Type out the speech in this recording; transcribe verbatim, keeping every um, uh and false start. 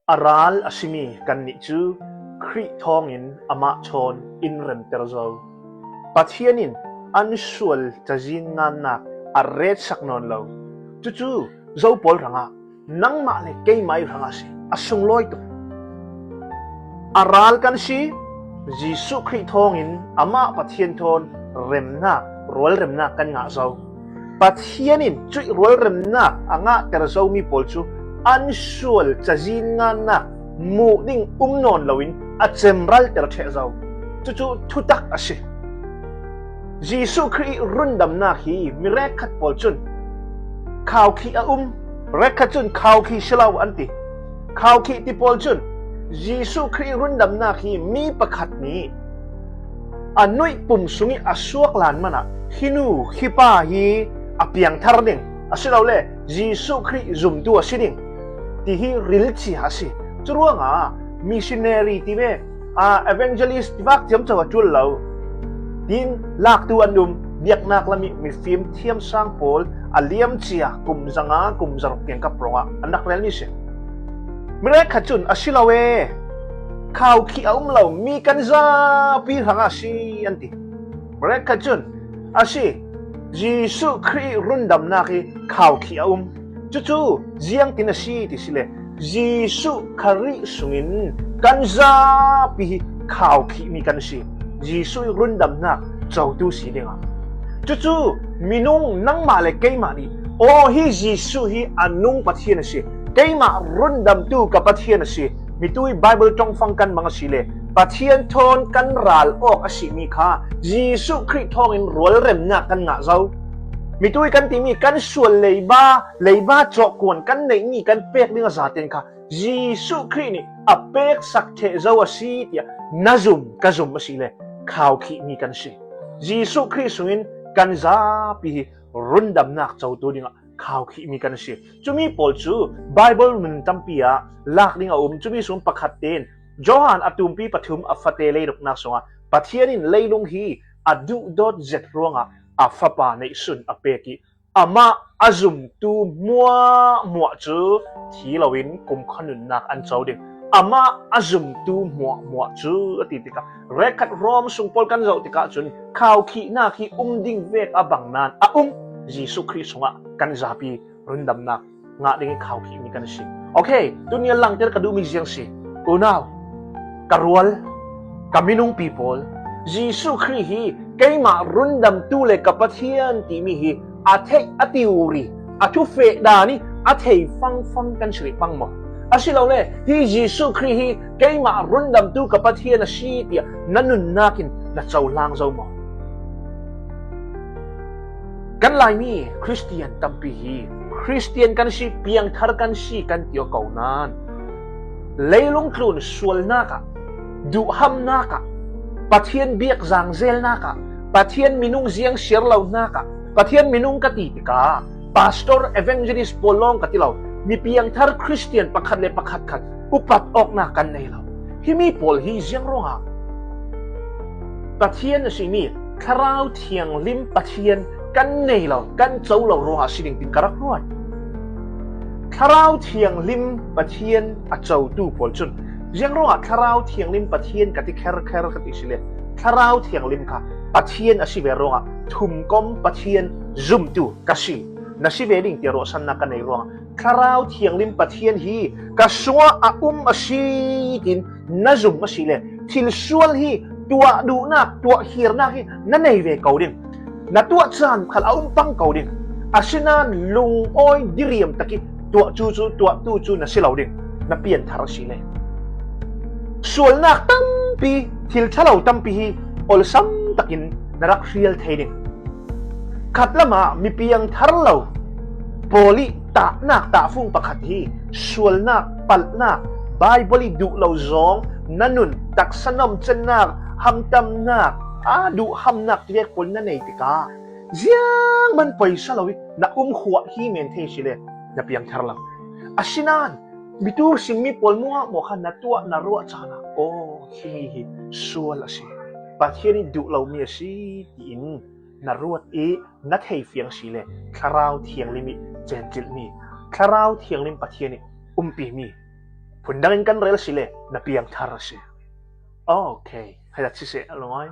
A ral a simi kannih cu Khrih thawngin amah thawn in remter zo. Pathian in an sual cazin ngannak a retsak nawn lo. Cucu zo pawl hrangah, nangmah le keimah ih hrangah si, a sunglawi tuk. A ral kan si, Jesuh Khrih thawngin amah Pathian thawn remnak, rualremnak kan ngah zo. Pathian in cuih rualremnak a ngahter zomi pawl cu an sual cazin ngannak muh ding um nawn loin a cemralter ṭheh zo. Cucu thutak a si. Jesuh Khrih rundamnak hi mi rekkhat pawl cun khaukhih a um, rekkhat cun khaukhih si lo an ti. Khaukhih ti pawl cun Jesuh Khrih rundamnak hi mi pakhat nih a nuih pum sungih a suak lan manah hi nu, hi pa hi a piangthar ding, asilole Jesuh Khrih zumtu a si ding, ti hi rilcia a si. Curuangah missionary ti ve, aa, evangelist tivak ciamco a ṭul lo. Tin laktu an um, biaknak lamih mifim thiamsang pawl a liamcia kum zanga, kum zaruk tiang kap ruangah an rak relmi si. Mi rekkhat cun a si lo e, khaukhih a um lo mi kan zapi hrangah a si an ti. Mi rekkhat cun a si, Jesuh Khrih rundamnak hi khaukhih a um. Cucu ziangtin a si ti si le, Jesuh Khrih sungin kan zapi hi khaukhihmi kan si. Jesuh ih rundamnak cotu si dingah. Cucu minung nangmah le keimah nih, aw, hi Jesuh hi a nung Pathian a si, keimah rundamtu ka Pathian a si, mitu ih Bible ṭongfang kan mang a si le Pathian thawn kan ral awk a simi kha Jesuh Khrih thawngin rualremnak kan ngah zo. Mitu ih kan timi kan sual leiba, leiba cawhkuan kan neihmi kan pek ding a zaten kha Jesuh Khrih nih a peksak ṭheh zo a si tiah na zum, ka zum a si le khaukhihmi kan si. Jesuh Khrih sungin kan zapi hi rundamnak cotu dingah khaukhihmi kan si. Cumi pawl cu Bible nun tampi ah lak ding a um. Cumi sung pakhat tein Johan a tumpi pathum a fate leiruknak sungah Pathian in leilung hi a duhdawt zet ruangah a Fapa neihsun a pek ih amah a zumtu hmuahhmuah cu thi loin kumkhua nunnak an co ding. Amah a zumtu hmuahhmuah cu a ti tikah, rekkhat Rom sung pawl kan zoh tikah cun khaukhihnak hi um ding vek a bang nain a um. Jesuh Khrih sungah kan zapi rundamnak ngah ding ih khaukhihmi kan si. Okay, tuni a langter ka duhmi ziang si. Unau, ka rual, ka minungpi pawl, Jesuh Khrih hi keimah rundamtu le ka Pathian timi hi a theih a tiuri, a thufeh dan ih a thei fangfang kan si rih pang maw? Asilole hi Jesuh Khrih hi keimah rundamtu ka Pathian a si tiah na nunnak in na cohlang zo maw? Kan Laimi Khristian tampi hi Khristian kan si, piangthar kan si kan ti aw ko nain, leilung tlun sualnak ah, duhhamnak ah, Pathian biak zangzelnak ah, Pathian minung ziang siar lonak ah, Pathian minung ka ti tikah pastor, evangelist pawl lawng ka ti lo, mi piangthar Khristian pakhat le pakhat khat upat awknak kan nei lo. Himi pawl hi ziang ruangah? Pathian a simi Thlarau Thianghlim Pathian kan nei lo, kan co lo ruangah si ding tin ka rak ruat. Thlarau Thianghlim Pathian a cotu pawl cun, ziang ruangah Thlarau Thianghlim Pathian ka ti kherkher ka ti si le, Thlarau Thianghlim kha Pathian a si ve ruangah thumkom Pathian zumtu ka si, na si ve ding tiah ruahsannak ka nei ruangah Thlarau Thianghlim Pathian hi ka sungah a um a si tin na zum a si le, thil sual hi tuah duhnak, tuah hirnak hi na nei ve ko ding. Na tuah caan khal a um pang ko ding. Asinain lungawi diriam tak ih tuah cu cu, tuahtu cu na si lo ding, na pianthar a si le. Sualnak tampi, thil ṭha lo tampi hi olsam takin na rak hrial thei ding. Khatlam ah mi piangthar lo pawl ih tahnak tahfung pakhat hi sualnak, palhnak, Baibal ih duh lo zawng, na nun, taksa nomcennak, hamtamnak, aa, duhhamnak tivek pawl na nei tikah zianghman poisa lo ih na um huah hi men thei si le na piangthar lo. Asinain mitu simmi pawl hmuahhmuah kha na tuah na ruah caan ah, aw, himi hi sual a si, Pathian ih duh lomi a si, tiin na ruat ih na thei fiang si le Thlarau Thianghlim ih cencilhmi, Thlarau Thianghlim Pathian ih umpimi Phundangin kan rel si le na piangthar a si. Okay, hei tak si se a lungai.